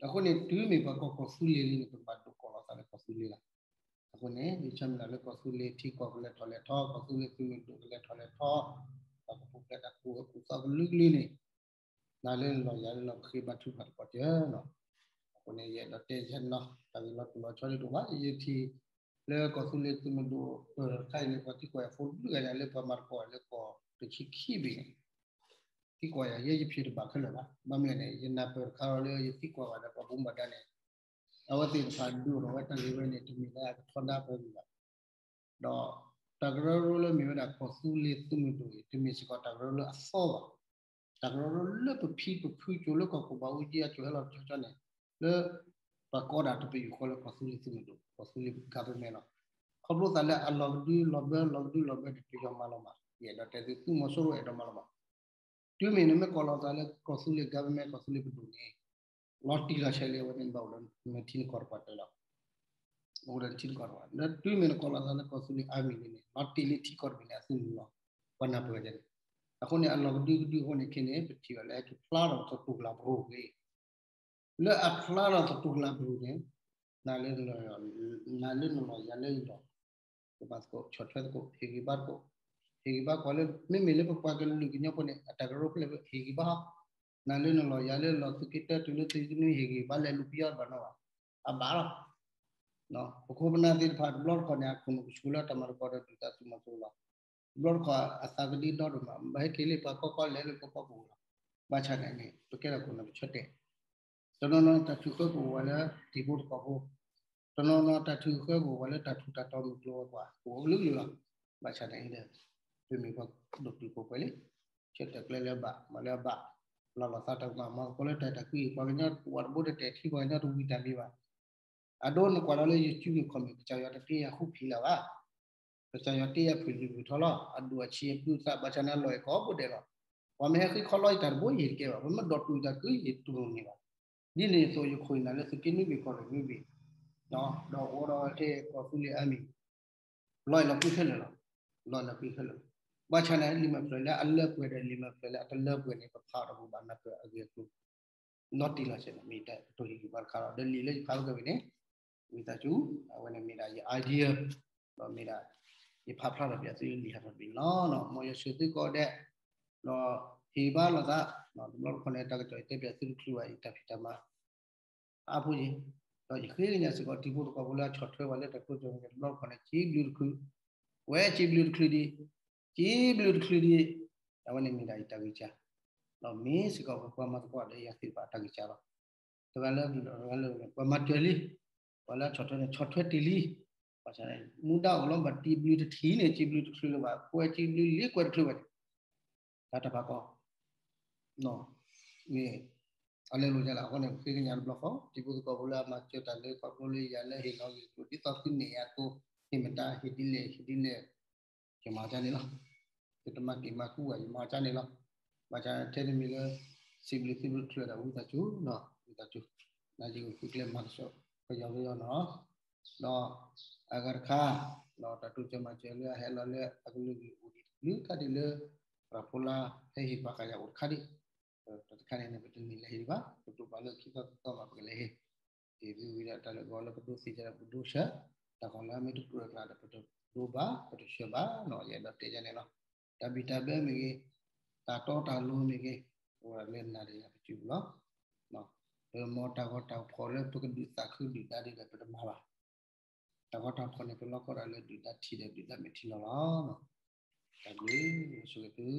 အဃိန့ၣ် တုၤမ့ၢ်ပှၤကိးကီၢ်သူလ့ၤလံန့ၣ် ပကဘၣ်ဒိးကိးလီၤသးလၢကီၢ်သူလ့ၤလီၤ. အဃိန့ၣ် ယဆၢမုၢ်လၢ်လၢကီၢ်သူလ့ၤထံကီၢ်ကလဲၤထီၣ်လဲၤထီ, ကီၢ်သူလ့ၤသုးမုၢ်ဒိၣ်ကလဲၤထီၣ်လဲၤထီ, တၢ်ကပူၤဖျဲးတၢ်ကူၣ်အၢကူၣ်သီကလုာ်ကလုာ်န့ၣ် နၤလၢနလီၢ်ယၤလၢလီၢ် ပဃ့ဘါထုကဖၣ်တပှၢ်တၢၢ်နီၤ. အဃိန့ၣ် ယအဲၣ်ဒိးတဲယဲနီၤ တၢ်ဂ့ၢ်လီၤတူၢ်လီၤဆီဒ်တအိၣ်ဘၣ်. ယထံၣ်လၢကီၢ်သူလ့ၤသုးမုၢ်ဒိၣ်ပၢၢ်တခါအံၤန့ၣ် ပှၤသံကွၢ်ယၤဖိတဘျုးဂၤညါလၢပှၤမၤသကိးလၢကီၢ်တဆံခံဘ့ၣ်န့ၣ် သံကွၢ်ယၤ ယဲယဖံးတဘၣ်ခဲလၢာ်ဘၣ်. ဘၣ်မနုၤလဲၣ်န့ၣ် ယနၢ်ပၢၢ်တခါလီၤလၢယသံကွၢ်ဘၣ်ဒီးပှၤဘူၣ်ဘၣ်ဒါန့ၣ် အဝဲသ့ၣ်တဖၣ်ဒုးအိၣ်ထီၣ်ဝဲတၢ်ဂ့ၢ်ဝဲန့ၣ် တမ့ၢ်လၢအကထီဒါပှၤဂ့ၢ်ဘၣ်. ဒီးတၢ်ကရၢကရိလၢမ့ၢ်ဝဲဒၣ်ကီၢ်သူလ့ၤသုးမုၢ်ဒိၣ်အံၤ တမ့ၢ်စ့ၢ်ကီးတၢ်ကရၢလၢအသီဘၣ်. တၢ်ကရၢကရိလၢပဖံပဖုစိၤလၢကီၢ်ခိၣ်ဘးအူကၠံအစိၤဟဲလီၤတဆီဆီန့ၣ် လၢ ပှၤကိးဒၣ်တပယူာ်ဃီလၢကီၢ်သူလ့ၤသုးမုၢ်ဒိၣ် ကီၢ်သူလ့ၤ government လီၤ. ခီဖျိသးလၢအလီၤကဒုလီၤဘၢ လီၤကဒုလီၤဘၢန့ၣ် ပယီၤမၤလီၤမး ယအဲၣ်ဒိးတဲသု သုးမီၤစိရိၤအဲၣ်ဒိးမၤလီၤမး. တုၤမ့ၢ်နမ့ၢ်ကိးလီၤသးလၢကီၢ်သူလ့ၤ government ကီၢ်သူလ့ၤပဒိၣ်န့ၣ် လီၤတံၢ်လီၤဆဲးလၢအဝဲန့ၣ် နဘၣ်အိၣ်ဒီးနထံနကီၢ်တပှၤတၢၢ်လီၤ. အိၣ်ဒီးနထံနကီၢ်တပှၤ လၢတုၤမ့ၢ်နကိးလီၤသးလၢကီၢ်သူလ့ၤ army န့ၣ်န့ၣ် လီၤတံၢ်လၢထံကီၢ်တဘ့ၣ်န့ၣ် အသုးမုၢ်လီၤ. ပှၤနၢ်ပၢၢ်ဝဲန့ၣ် အဃိန့ၣ် အလီၤကဒုကဒုအဃိန့ၣ် ခဲန့ၣ် ပထံၣ်ဘၣ်လၢဟဲက့ၤဖျါထီၣ်သတူၢ်ကလာ်ပရိၢ်ဂ့ၤ လၢအဖျါထီၣ်သတူၢ်ကလာ်ပရိၢ်န့ၣ် နၤလၢနလီၢ် နၤလၢနလီၢ် ယၤလၢယလီၢ် ကဘၣ်သကိး ဆီၣ်ထွဲသကိး ဟ့ၣ်ဂံၢ်ဘါသကိး ဟ့ၣ်ဂံၢ်ဘါကွၢ်လၢ မ့မ့ၢ်လၢပပှၤကလုာ်ကညီဖိန့ၣ် အတၢ်ကရၢဖျၢၣ်ဟ့ၣ်ဂံၢ်ဘါ နၤလၢနလီၢ် ယၤလၢယလီၢ် သုးက့တၢတုၤလၢသုးက့နွံ ဟ့ၣ်ဂံၢ်ဘါလဲၤလူၤပယီၤတဘၣ်နီတဘၣ် အဘၣ်လီၤ. ပခိၣ်ပနၢ်သ့ၣ်တဖၣ်တဘျီတခီၣ်န့ၣ် အခိၣ်နူာ်ကဆူးလၢတၢ်မၤသကိးဒီးဒုၣ်ဒါသုးမီၤစိရိၤလီၤ. တဘျီတခီၣ်အသးကဒံဒီဒိၣ်မး ဘၣ်ဟဲက့ၤလၢပှၤကီကီလဲၤလၢကီကီပူၤလီၤ. ဘၣ်ဆၣ်န့ၣ်န့ၣ် ပကဲထီၣ်ခိၣ်နူာ်ပဆၢတဲာ် တနီၤနီၤတၢ်ထုးဃၢကအိၣ်ဝဲလၢတံၤဖိသကိးဖိ, တနီၤနီၤတၢ်ထုးဃၢကအိၣ်ဝဲလၢတၢ်ထူးတၢ်တီၤမုၢ်ကျိၤဝဲၤကွာ် ကအိၣ်ကလုာ်ကလုာ်လီၤ. ဘၣ်ဆၣ်န့ၣ်ဒီး ပမ့ၢ်ပှၤဒိၣ်တုာ်ခိၣ်ပှဲၤလံ, ဆၢတဲာ်ကျဲလၢအဘၣ် မၤလၢအဘၣ်, လီၢ်လီၤသးတၢ်ကမၣ် မၤသကိးလၢတၢ်အဲၣ်တၢ်ကွံ ပှၤကညီဝးတဘိတတဲာ်ထံ ပှၤကညီတဝံၤတၢ်မံၤဘၣ်. အဒိနကွၢ်လီၤလၢ YouTube န့ၣ် comment ကစၢ်ယွၤတတ့ယၤဃူဖံးလၢၤဘၣ်. ကစၢ်ယွၤတ့ယၤဖုၣ်လံၤဖုၣ်ထီလီၤ. အဒိၣ်အဆံးအပုၢ်သး ဘၣ်ဆၣ်န့ၣ်အလီၢ်အဲၣ်ကိးဘိဒဲးလီၤ. ပှၤမ့ၢ်ဟဲဃ့ခီလီၤယတၢ်တဘိ ယတကဲဘၣ်. ပမ့ၢ်ဒိးတူၢ်တၢ်ခု ယတူၢ်န့ၢ်ဘၣ်. ဒ်န့ၣ်အသိး ယခိၣ်ယနၢ်လၢသုးက့နွံဘ့ၣ်ကီၢ်ရ့ၣ်နွံဘ့ၣ် ဒီးအိၣ်ဒီးထဲကီၢ်သူလ့ၤအါမံၤ လီၤအဲၣ်လီၤကွံခဲလၢာ်လီၤ. လီၤအဲၣ်လီၤကွံခဲလၢာ်လီၤ. ဘၣ်ဆၣ်န့ၣ် လံာ်မဲာ်ဖျၢၣ်လၢအလၢပှဲၤဒီးလံာ်မဲာ်ဖျၢၣ်လၢအတလၢပှဲၤန့ၣ် ပဖးအီၤတပူၤဘၣ်နၢ်ပၢၢ်အဂ့ၢ်အကျိၤ လီၤတံၢ်လီၤဆဲးန့ၣ် မ့ၢ်တၢ်ကတိၤဟ့ၣ်ဂံၢ်ဘါတခါလီၤ. ဒီးလံာ်လၢယဖးဝဲကဲဝဲန့ၣ် ဝံသးစူၤ အဝဲန့ၣ်မ့ၢ်ဒၣ်ယ idea ဒီးမ့ၢ်ဒၣ် ယဖးဖျါထီၣ်ပၠးသုလံာ်ဟးထီၣ်တဘ့ၣ်န့ၣ်လီၤ. မ်ယွၤဆိၣ်ဂ့ၤသုကိးဂၤဒဲး ဒီးဟ့ၣ်ဂံၢ်ဘါလိာ်သး တဘျီတခီၣ်န့ၣ် တၢ်ကစီၣ်ယတဲပၠးသုတချုးဘၣ် ယတၢ်ဖံးတၢ်မၤ အါဖိယ့ၤ, ဒီးယဃ့ကညးစ့ၢ်ကီးတံၤဖိသကိးဖိလၢအဆီၣ်ထွဲဝဲလၢတၢ်ခိတၢ်နူာ်န့ၣ် တဘျီတခီၣ်န့ၣ် စံးဘျုးတချုး, ဝဲစံးဘျုးတချုးဒံး, စံးဘျုးတချုးဒံး, အဝဲန့ၣ်မ့ၢ်ဒၣ်ယတၢ်ဂံၢ်စၢ်, ဒီးမ့ၢ်စ့ၢ်ကီးပပှၤမၤသကိးဒီးယၤသ့ၣ်တဖၣ်အတၢ်ဂံၢ်စၢ်လီၤ. တဂၤလၢ ပှၤမၤစၢၤလံ, ပှၤလၢဆီၣ်ထွဲန့ၣ် ဆီၣ်ထွဲတ့ၢ်လံ, ဘၣ်ဆၣ်န့ၣ် မူဒါအိၣ်လီၤ ဘၣ်တံၤဘျုးတထံၣ်န့ၣ် စံးဘျုးတချုးလၢၤဘၣ်, ကွဲးစံးဘျုးလံ ကွဲးတချုးဘၣ်န့ၣ် တၢ်တဖၣ်ကီ မ့ၢ် အလဲၤလိာ်ယၤလၢအဃိန့ၣ် ပဃ့ကညးတဘျီဃီ တံၤဖိသကိးဖိလၢအမၤစၢၤတၢ်လၢခီဖျိလၢယၤလၢဟ့ၣ်လီၤဂ့ၢ်ကျိၤ ဒ်သိးသုန့ၢ်ယၤအသိး ဟ့ၣ်မတၤ ဟ့ၣ်ဒ်လဲၣ် ဟ့ၣ်ဒ်လဲၣ် ယမၤကန့ၣ်လီၤ. ယတမၤက့ၤမၤဃူဘၣ် ယမၤကန့ၣ်လီၤ. ဘၣ်ဆၣ်ထဲတမံၤလၢ စံးဘျုးသုတချုးဒီး ဝံသးစူၤ ဝံသးစူၤ နယကအိၣ်သုကျဲမၤကဆှီ ကယီကယီနီၤ ဒီးအဂၤတခါ ဒီးတၢ်တိစၢၤမၤစၢၤလၢအဟဲလီၤလၢအကလုာ်ဂ့ၢ်အိၣ်ဒံးတကလုာ်ခါဒံးလၢ သရၣ်ဖိလါ ဟဲဟ့ၣ်ပာ်ဃာ်ယၤအိၣ်တခါဒံး တၢ်တခါန့ၣ်န့ၣ် ပတန့ၢ်လဲၤဟ့ၣ်ဘၣ် ပဒိးပာ်လၢခံသီသီဘၣ် ပကလဲၤဟ့ၣ် ဟ့ၣ်ဝံၤဝံၤဒီး တၢ်လၢဂီၤလၢပဒိသ့ၣ်ညါဒီးပဒိဆှၢ တၢ်ဂီၤလၢအမ့ၢ်တကြၢးအကျါဒီး ပတဒိဘၣ် ပတဆှၢဘၣ်နီၤ ယအဲၣ်ဒိးတဲယၤန့ၣ်လီၤ. တၢ်ဘံၣ်တၢ်ဘၢမ့ၢ်ဂ့ၤ တၢ်တီတၢ်လိၤမ့ၢ်ဂ့ၤ အိၣ်ဒၣ်လၢနၤဒီးယၤပစုပူၤလီၤ. ပမ်တၢ်ဂီၤတၢ်ဖှီၣ်လၢပကဒုးသးခုဒုၣ်ဒါဒ်ဒီးပတမၤဘၣ်. တၢ်ဂီၤတၢ်ဖှီၣ်န့ၣ် ပလီၢ်ကီၢ်ဒၣ်လၢဒုၣ်ဒါထံဒီးဒုၣ်ဒါမဲာ်ထံလီၤလီၤ. တၢ်ဘျုးဆိၣ်ဂ့ၤသု